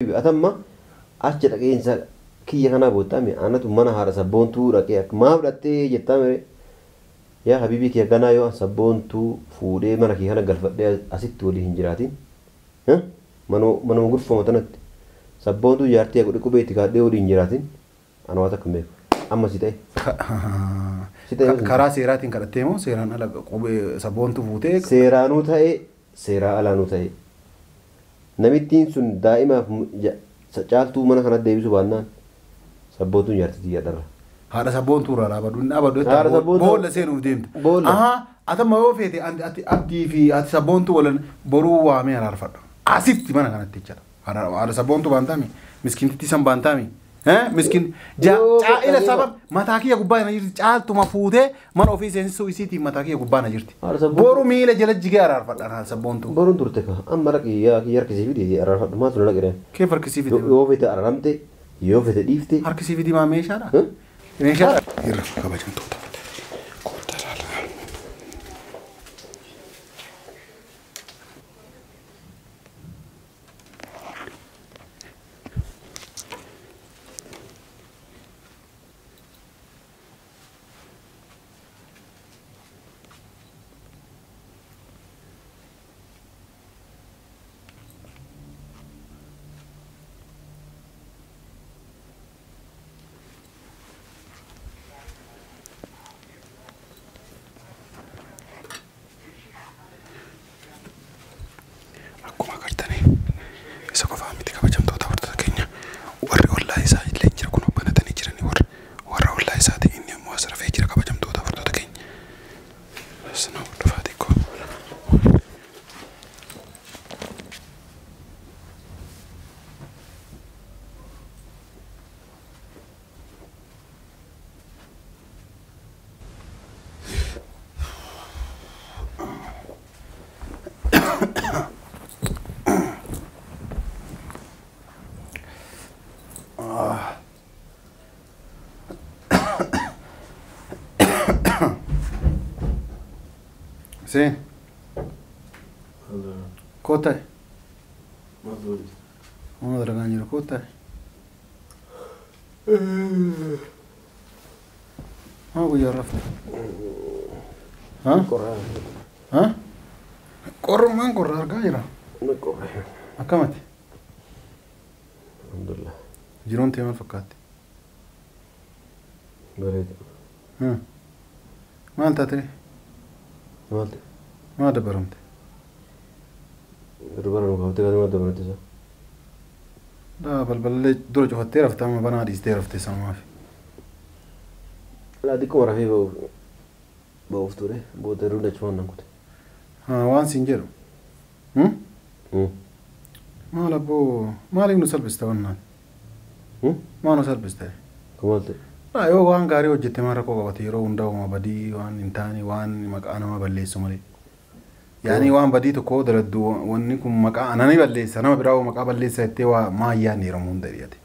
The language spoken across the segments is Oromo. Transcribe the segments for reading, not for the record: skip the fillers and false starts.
Atamma achi dhaqeensa kiyya kanaa boottame anatu mana haadha sabboontuu dhaqee maaf dhattee jettaa mere yaa habiibii kiyya ganaa yoo an sabboontuu fuudhee mana kiyya kana galfadhee asitti walii hin jiraatin manuma gurfama tanatti sabboontuu jaartii godhe qubee itti kaadhee walii hin jiraatin ana waa takka hin beeku amma si ta'e. Si ta'e. Karaa seeraatiin kadhattee moo seeraan ala qubee sabboontuu fuutee? Seeraanuu ta'e seeraa alaanuu ta'e. Namittiin sun daa'imaaf caaltuu mana kanatti deebisuu baannaan sabboontuun jaartii tiyya dharra. Haadha sabboontuu irraa dhaabadhu inni dhaabadhu Haadha sabboontuu- boolla seenuuf deemte. Boolla. Ahaa atamma yoo feete ati abdii fi ati sabboontuu walan boruu waamee araarfadha. Asitti mana kanatti jechaadha. Haadha sabboontuu baantaami miskiintitti san baantaami. Miskiin Yoo caa'ila fedhanii sabab mataa kiyya gubbaa na jirti caaltuma fuutee mana ofii seensisuu isiitiin mataa kiyya gubbaa na jirti. Haadha sabboontuu- Boruu miila jala jigee araarfadha haadha sabboontuu. Boruun turte ka amma dhaqi yaa kiyya harkisii fide araarfadhu maaltu na dhaqe Kee harkisii fide. yoo fete araaramte yoo fete dhiifte. Harkisii fidii maa meeshaadha? Huh? Meeshaadha. Irra kabajamtoota. Koottaa ilaala. Akkuma agartanii isa qofaa miti kabajamtoota hordoftoota keenya warri ollaa isaa illee jira kun banatanii jiranii warra warra ollaa isaati inni ammoo as rafee jira kabajamtoota hordoftoota keenya. Sana hordofaa xiqqoo. Seen koottaa waan dalagaan jiru koottaa. Maa guyyaa rafte? Haa? Qorrumaan qorra argaa jira. Akkamati? Alhamdulillah. Jiruun tee maal fakkaatti? Bareeda. Maal taate? Maal ta'e? Maal dabaramte? Dubara nu kaaftee kaatee maal dabaramte isaa? Daa balbalallee dura cufattee rafte amma banaa dhiistee rafte sanumaaf. Laa xiqqoo rafee ba'uuf ture booda yeroo achumaan nan kute. Waan siin jedhu. Maal abboo maaliif nu salphiste wannaan? Maal nu salphiste? Maal ta'e? Laa yoo waan gaarii hojjette maal rakkoo qabate yeroo hundaa uuma badii waan hin taane waan maqaa nama balleessu malee. Yaani waan badii tokko daladdu wanni kun maqaa anani balleessa nama biraa maqaa balleessa jettee waa maa yaadne yeroo hunda dhiyaate.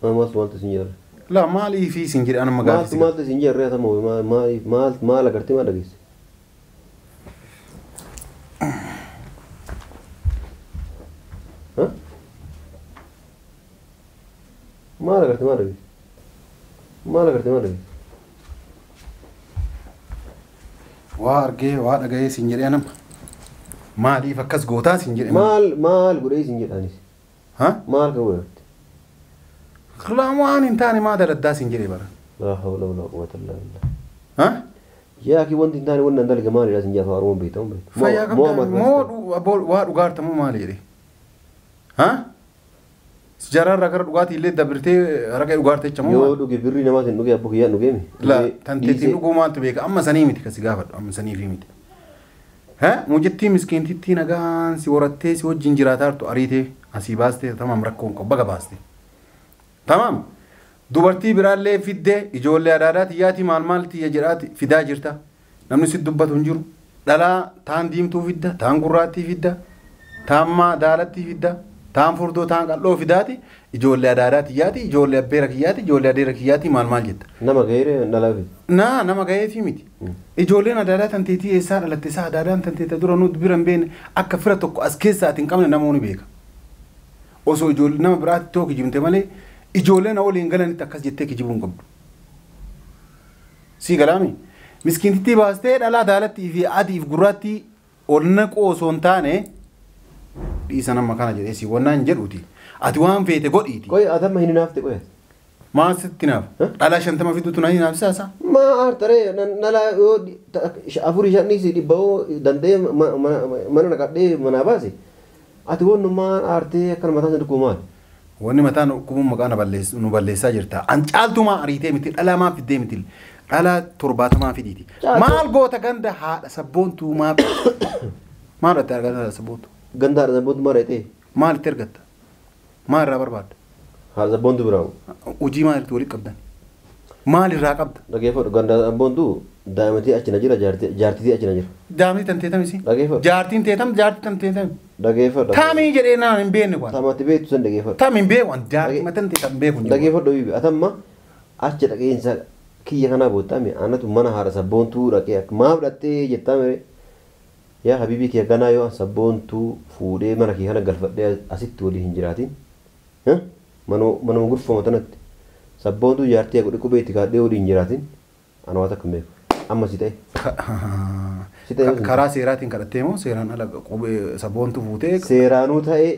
Maaltu maaltu siin jedhe? Laa maaliif siin jedhe anuma Maaltu gaafisi. maaltu siin jedhe atamoo maaliif maal maal agartee maal dhageesse? Maal agartee maal dhageesse? Maal agartee maal dhageesse? Waa argee waa dhaga'ee siin jedhe anama. Maaliif akkas gootaa siin jedhe. Maal maal godhee siin jedhe anis? Ha? Maal kan godhe? Laa waan hin taane maa daladdaa siin jedhe bara. Laa hawla walaa quwwata illaa billah. Ha? Yaa kii wanti hin taane wanni an dalage maalidha siin jedha Oromoon beekta mun beekta. Fayyaa qabdaa moo waa dhugaarta moo maali jedhe? Ha? Jaraarraa gara dhugaatii illee dabirtee harka dhugaarte jecha moo Yoo maali? dhuge birrii namaatiin dhuge abboo kiyyaan dhugeemi. La tanteetiin dhuguu maaltu beeka amma sanii miti kasi gaafadhu amma saniifi miti. Ha? Mucittii miskiintittii nagaan si horattee si wajjin jiraataa jirtu ariitee asii baastee tamam rakkoon qabu baga baaste. Tamam. Dubartii biraallee fiddee ijoollee adaadaa tiyyaatii maal maal tiyya jedhaati fidaa jirta. Namni si dubbatu hin jiru. Dhalaa taan diimtuu fidda, taan gurraattii fidda, taan maa daalattii fidda, taan furdoo taan qal'oo fidaati. Ijoollee adaadaa tiyyaati, ijoollee abbeera kiyyaati, ijoollee adeera kiyyaati maal maal jetta. Nama ga'eere dhalaa fi. Naa nama ga'eefii miti. Ijoolleen adaadaa tanteetii eessaa dhalatte isaa adaadaan tanteeta dura nuti bira hin beekne akka fira tokko as keessaa ati hin qabne namoonni beeka. Osoo ijoollee nama biraatti too kijibte malee ijoollee na waliin galanitti akkas jettee kijibuu hin qabdu. Sii galaami. Miskiintittii baastee dhalaa daalattii fi adiif gurraattii ol naquu osoo hin taane dhiisa nama kana jedhee si wannaan jedhuuti. Ati waan feete godhiiti. Qoy atamma hin hinaafte qoy. Maal sitti naaf? Dhalaa 50 fiduutu na hinaafsisaa? Maa aartaree nalaa yoo afurii shanii si dhibba yoo danda'ee mana naqadhee manaa baase ati wannummaan aartee akkana mataan si dhukkubu maali? Wanni mataan dhukkubuun maqaa nu balleessaa jirta. An caaltumaa ariitee miti dhalaa maa fiddee miti dhalaa 70 fidiiti. Maal goota ganda haadha sabboontuu maal maal itti argata haadha sabboontuu? Ganda haadha sabboontuu maal dhayxee? Maal itti argatta? Maal irraa barbaadda? Haadha sabboontuu biraa. Hojii maal itti walitti qabdan? Maal irraa qabda? Dhageeffadhu ganda sabboontuu daa'imatii achi na jira jaartitii achi na jira. Daa'imni tan teetam isii? Dhageeffadhu. Jaartiin teetam jaartii tan teetam. Dhageeffadhu. Tamii jedhee naan hin beekne waan. Tamatti beektu san dhageeffadhu. Tam hin beeku jaartii matan teetam beeku. Dhageeffadhu bibi atamma achi dhaqeensa kiyya kanaa boottami anatu mana haadha sabboontuu dhaqee maaf dhattee jettaa mere yaa habiibii kiyya ganaa yoo an sabboontuu fuudhee mana kiyya kana galfadhee asitti walii hin jiraatin manuma gurfama tanatti sabboontuu jaartii godhe qubee itti kaadhee walii hin jiraatin ana waa takka hin beeku amma si ta'e. Karaa seeraatiin kadhattee moo seeraan ala qubee sabboontuu fuutee? Seeraanuu ta'e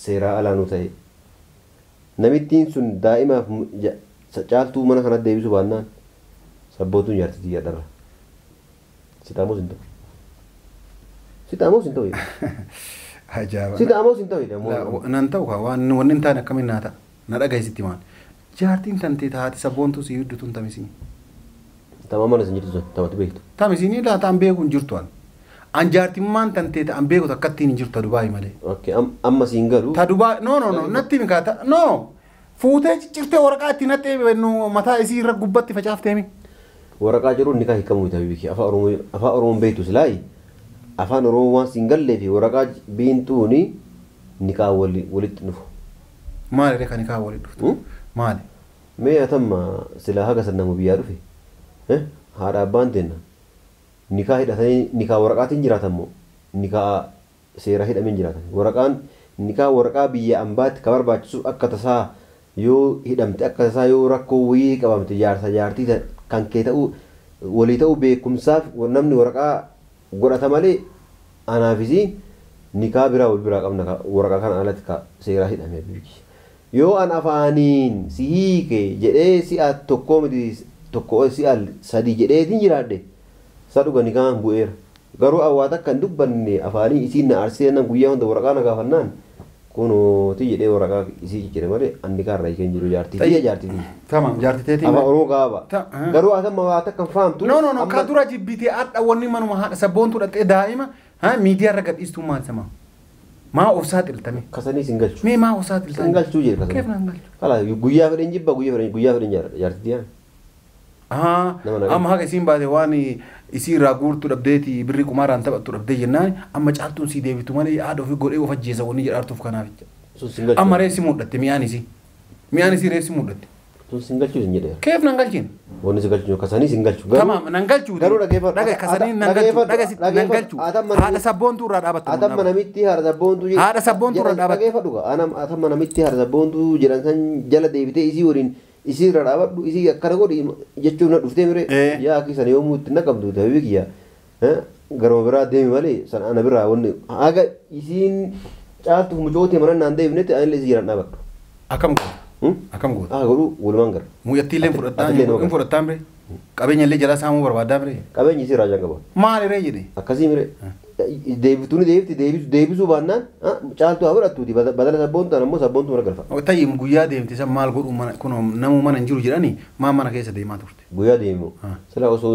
seeraa alaanuu ta'e namittiin sun daa'imaaf caaltuu mana kanatti deebisuu baannaan sabboontuun jaartii xiyya dharra. Sitaamoos hin ta'u. Sitaamoos hin ta'u. Ajaa'iba. Sitaamoos hin ta'u. Nan ta'u kaa waan wanni hin taane akkamiin naa ta'a. Na dhagayeesitti maal. Jaartiin tantee taate sabboontuu si hiddutu hin tamisii. Tama mana sin jirtu sun tamatti beektu. Tamisinii laataan beeku hin jirtu an. An jaartimmaan tantee ta'an beeku takkattiin hin jirtu ta Dubaay malee. Okay amma siin galu. Ta Dubaay no no no natti himi kaa no fuutee ciccirtee waraqaa itti naqxee mataa isii irra gubbatti facaaftee mi. Waraqaa jiruun nikaa hiikamuu ta'e biki afaan Oromoon beektu silaayi afaan Oromoo waan siin gallee fi waraqaa biintuuni nikaa walitti dhufu. Maali kan nikaa walitti dhuftu? Maali? Mee atamma silaa haga san nama biyyaa dhufe haadha abbaan teenna nikaa hidhatanii nikaa waraqaatiin jiraatan moo nikaa seera hidhameen jiraatan waraqaan nikaa waraqaa biyya ambaatti ka barbaachisu akka tasaa yoo hidhamte akka tasaa yoo rakkoo wayii qabamte jaarsa jaartii kan kee ta'uu walii ta'uu beekumsaaf namni waraqaa godhata malee anaafis nikaa biraa wal biraa qabna waraqaa kana alatti ka seeraa hidhame biki. Yoo an afaaniin si hiike jedhee si'a tokkoo miti tokko si'a sadii jedheetiin jiraadhe isa dhuga nikaan bu'eera. Garuu awwaata akka hin dubbanne afaanii isiin na arsee nan guyyaa hunda waraqaa na gaafannaan kunooti jedhee waraqaa isii ciccire malee an nikaa irraa hiikeen jiru jaartii tiyya jaartii tiyya. Tamam jaartii teetiin. Afaan Oromoo gaaba. Garuu atamma waa takka hin fahamtu. No no no ka dura jibbitee hadha wanni manuma haadha sabboontuu dhaqxee daa'ima miidiyaa irra gadhiistuu maal sama. Maa of saaxiltame. Kasanii sin galchu. Mee maa of saaxiltame. Sin galchuu jedhe kasanii. Keef naan galchu. Kala guyyaa fedhen jibba guyyaa fedhen jaartii tiyyaa. Amma haga isiin baate waan isii irraa guurtuu dhabdeeti birrii qumaaraan taphattu dhabdee jennaan amma caaltuun sii deebitu malee haadha ofii godhee of ajjeesa wanni jedhaartuuf kanaaf jecha. Amma reessi mul'atte mi'aan isii. Mi'aan isii reessi mul'atte. Sun sin galchuu sin jedheera. Keef nan galchiin? Wanni si galchu kasanii sin galchu. Tamaam nan galchuu. Garuu dhageeffadhu. Dhaga kasanii nan galchuu. Dhaga sitti nan galchuu. Haadha sabboontuu irraa dhaabattu. Atamma namitti haadha sabboontuu. Haadha sabboontuu irraa dhaabattu. Dhageeffadhu gaa. Atamma namitti haadha sabboontuu jedhan san jala deebitee isii waliin isii irra dhaabadhu isii akkana godhi jechuun na dhuftee mire yaa akki sana yoomuu itti naqamtu ta'ee kiyya garuma biraa deemi malee sana ana biraa wanni haga isiin caaltuuf mucootee mana naan deebifnetti anillee isii jiran dhaabadhu. Akkam goota? Akkam goota? Haa godhu walumaan gara. Muuyattii illee fudhattaa fudhattaa mire qabeenya illee jalaa saamuu barbaadaa mire. Qabeenyi isii raajaan qaba. Maal irree jedhe? Akkasii mire deebiftuuni deebifti deebisuu baannaan caaltuu haa fudhattuuti badala sabboontuun ammoo sabboontuu mana galfa. Tayyii guyyaa deemte san maal godhu mana kun namuu mana hin jiru jedhanii maa mana keessa deemaa turte. Guyyaa deemu sila osoo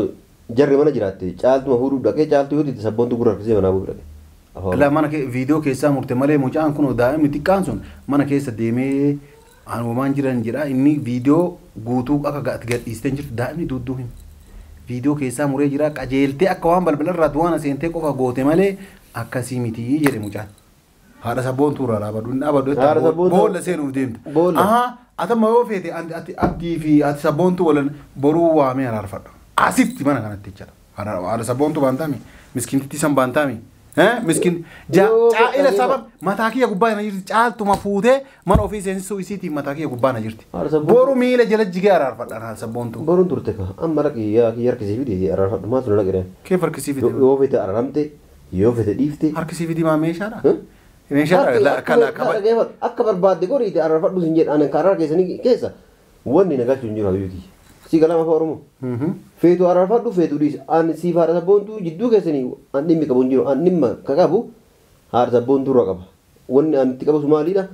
jarri mana jiraatte caaltuma fuudhuuf dhaqee caaltuu yoo didde sabboontuu gurra harkisee manaa bu'uu dhaqe. La mana viidiyoo keessaa murte malee mucaan kun daa'imni xiqqaan sun mana keessa deemee anumaan jiran jedha inni viidiyoo guutuu akka gadhiistee jirtu daa'imni duudduu hima. Viidiyoo keessaa muree jira qajeeltee akka waan balbala irraa du'aan seentee qofa goote malee akkasii miti jedhe mucaan. Haadha sabboontuu irraa dhaabadhu inni dhaabadhu boolla seenuuf deemte. Ahaa atamma yoo feete ati abdii fi ati sabboontuu walan boruu waamee araarfadha. Asitti mana kanatti jechaadha. Haadha sabboontuu baantaami miskiintitti san baantaami. Miskin caa'ila sabab mataa kiyya gubbaa na jirti caaltuma fuutee mana ofii seensisuu isiitiin mataa kiyya gubbaa na jirti. Boru miila jala jigee araarfadhaan haala sabboontu. Boruun turte ka amma raqi yaa kiyya harkisii fide araarfadhu maal sun dhaqee. Keef harkisii fide? Yoo fete araaramte yoo fete dhiifte. Harkisii fide maa meeshaadha? Meeshaadha akka barbaadde goriite araarfadhu sin jedha anan karaa keessanii keessa wanni na galchu hin jiru habibi kiyya. Si galama afaan Oromoo. Feetu araarfadhu feetu dhiisi. Ani siif haadha sabboontuu jidduu keessanii an dhimmi qabu hin jiru. An dhimma ka qabu haadha sabboontuu irraa qaba. Wanni an itti qabus maalidha?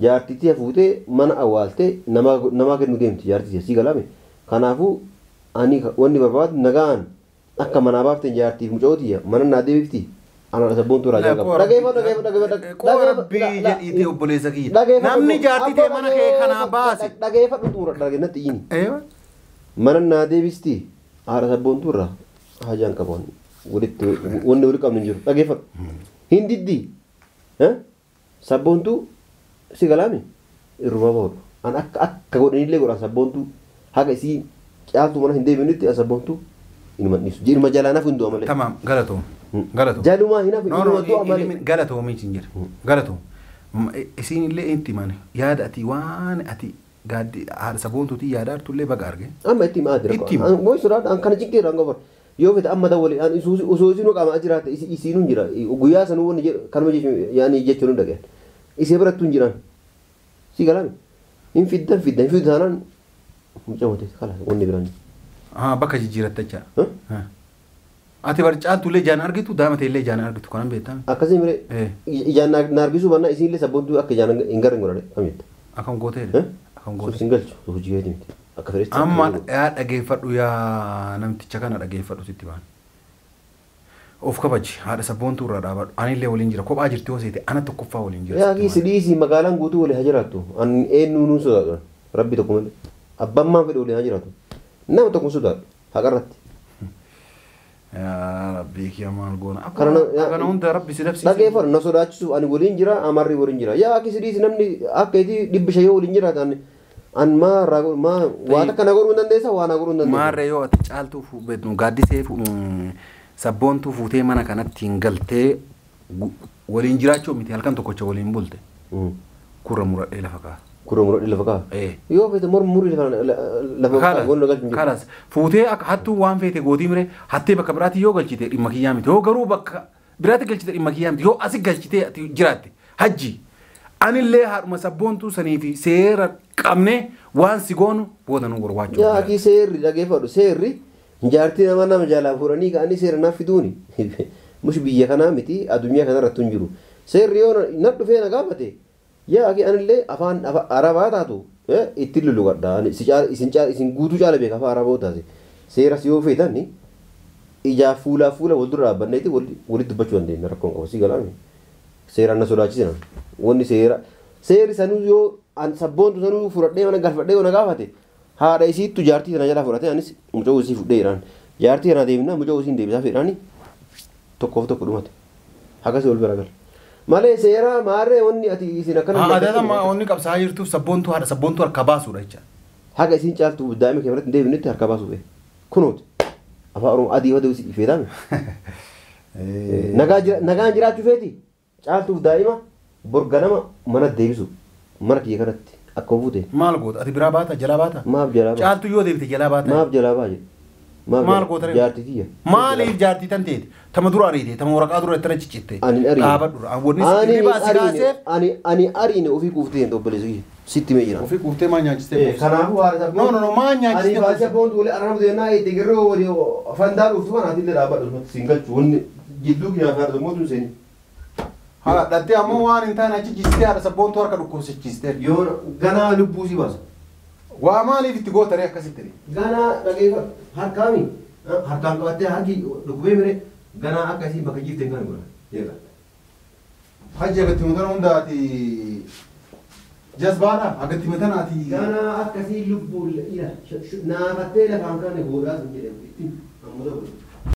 Jaartittii fuutee mana awwaaltee namaa kennu deemti jaartittii si galame. Kanaafuu ani wanni barbaadu nagaan akka manaa baafteen jaartiif mucootiyya mana naa deebifti. Ana haadha sabboontuu irraa jalqaba. Dhageeffadhu. Qorabbii jedhiitee obboleessa kiyya. Namni jaartitee mana kee kanaa baase. Dhageeffadhu xumura dhageenyatti iyyini. Mana naa deebisti haadha sabboontuu irraa hajaan qabu walitti wanni wali qabnu hin jiru dhageeffadhu. Hin diddi sabboontuu si galaami irrumaa bahuudha. An akka godhanillee godhan sabboontuu haga isii caaltuu mana hin deebinutti sabboontuu inuma dhiisu. Inuma jalaa nafu hin du'a malee. Tamaam galatoom. Galatoom. Jalumaa hin hafu inuma du'a malee. Galatoomii hin jira. Galatoom. Isiin illee inti mana yaada ati waan ati gaaddi haadha sabboontuutii yaada artullee baga arge. Amma itti himaa jira. Mooyi sodaadha an kana cinqeera an gobar. Yoo fete amma dawwali an osoo isinuu qaama jiraate isiinuu hin jira. Guyyaa sanuu wanni jedhu kanuma yaani jechuun hin dhagayan. Isee birattuu hin jiran. Si galame. Hin fiddan fiddan hin fiddu taanaan mucaa mooteeti kalaas wanni biraan. Bakka jijjiiratta jecha. Ati bar caaltullee ijaan argitu daamate illee ijaan argitu kanan beektaa. Akkasii miree ijaan na argisuu baannaa isiinillee sabboontuu akka ijaan hin garre hin godhane kam jetta. Akkam gooteedha. Sun galchu hojii keetii miti. Akka fedhetti. Amma yaa dhageeffadhu yaa namticha kana dhageeffadhu sitti baan. Of kabaji haadha sabboontuu irraa dhaabadhu. Anillee waliin jira kophaa jirti yoo seete ana tokkoffaa waliin jira. Yaa kiisi dhiisii magaalaan guutuu walii haa jiraattu. An eenyuu nuun sodaadhu. Rabbi tokko malee. Abbaan maan fedhe walii haa jiraatu. Nama tokko sodaadhu haqarratti. Yaa Rabbii kiyya maal goona. Kana hunda Rabbi si dabsiise. Dhageeffadhu na sodaachisu ani waliin jira amarri waliin jira. Yaa kiisi dhiisii namni akka itti dhibbi yoo waliin jiraatan an maa rago maa waa takka na godhuu hin dandeessa waa na godhuu hin dandeessa. Maarree yoo ati caaltuu gaaddisee sabboontuu fuutee mana kanatti hin galtee waliin jiraachuu miti halkan tokkocha waliin bulte. Kurra muradhee lafa kaa'a. Kurra muradhee lafa kaa'a? Yoo feete morma murii lafa kaa'a wanni galchu hin jiru. Kalas fuutee akka hattuu waan feete gootii miree hattee bakka biraatti yoo galchite dhimma kiyyaa miti yoo garuu bakka biraatti galchite dhimma kiyyaa miti yoo asi galchitee ati jiraatte hajji anillee haadhuma sabboontuu sanii fi seera qabne waan si goonu booda nu gorwaachuu. Yaa akii seerri dhageeffadhu seerri jaartii nama nama jalaa fuudhanii ka'anii seera naaf fiduuni. Mush biyya kanaa miti addunyaa kanarratti hin jiru. Seerri yoo na dhufee na gaafate yaa akii anillee afaan arabaa taatu ittiin lulluqadha. Isin guutuu caala beeka afaan arabaa taate. Seeras yoo feetan ijaa fuulaa fuula wal dura dhaabbanneeti walitti dubbachuu dandeenya rakkoon qabu si galaami. Seeraan na sodaachisina. Wanni seera seerri sanuu yoo an sabboontu sanuu fudhadhee mana galfadhee yoo na gaafate haadha isiittu jaartii sana jalaa fudhatee anis mucaa isii fudhee jiraan. Jaartii kana deemnaa mucaa isiin deebisaa fedhaani tokkoof tokko dhumate. Akkasii wal bira gala. Malee seera maarree wanni ati isin akkana. Aadaa wanni qabsaa jirtuuf sabboontuu haadha sabboontuu harka baasuudha jecha. Haga isiin caaltu daa'ima kee biratti hin deebinutti harka baasuu fe'e. Kunooti afaan Oromoo adii waduu isii feetame. Nagaan jiraachuu feeti caaltuuf daa'ima borganama mana deebisu mana kiyya kanatti akkuma fuute. Maal goota ati biraa baata jalaa baata? Maaf jalaa baata? Caaltu yoo deebite jalaa baata? Maaf jalaa baata? Maal goota? Jaartii tiyya. Maaliif jaartii tan teete? Tama dura ariite tama waraqaa dura itti ciccitte. Ani ariine. Dhaabadhu. Wanni si baasi kaaseef. Ani ariine ofii kuuftee hin obboleessu kiyya. Sitti mee jira. Ofii kuuftee maa nyaachistee? Kanaafuu haadha No no no maa nyaachistee? Ani baasii abboon wali araaramu deemnaa itti girroo walii fandaa dhuftu kana ati illee dhaabbadhu siin galchu wanni jidduu kiyyaa fi haadha sabboontuu seeni. Haa dhattee ammoo waan hin taane achi jistee haadha sabboontuu harka dhukkubsachiistee. Yoo ganaa lubbuu si baasa. Waa maaliif itti gootaree akkasitti? Ganaa dhageeffadhu harkaami harkaan qabattee harki dhukkubee mire ganaa akkasii bakka jirte hin kana godha. Hajji agatti matan hunda ati jazbaadha agatti matan ati. Ganaa akkasii lubbuu ila naafattee lafaan kaane godhaa sun jedhamu itti amma ta'u.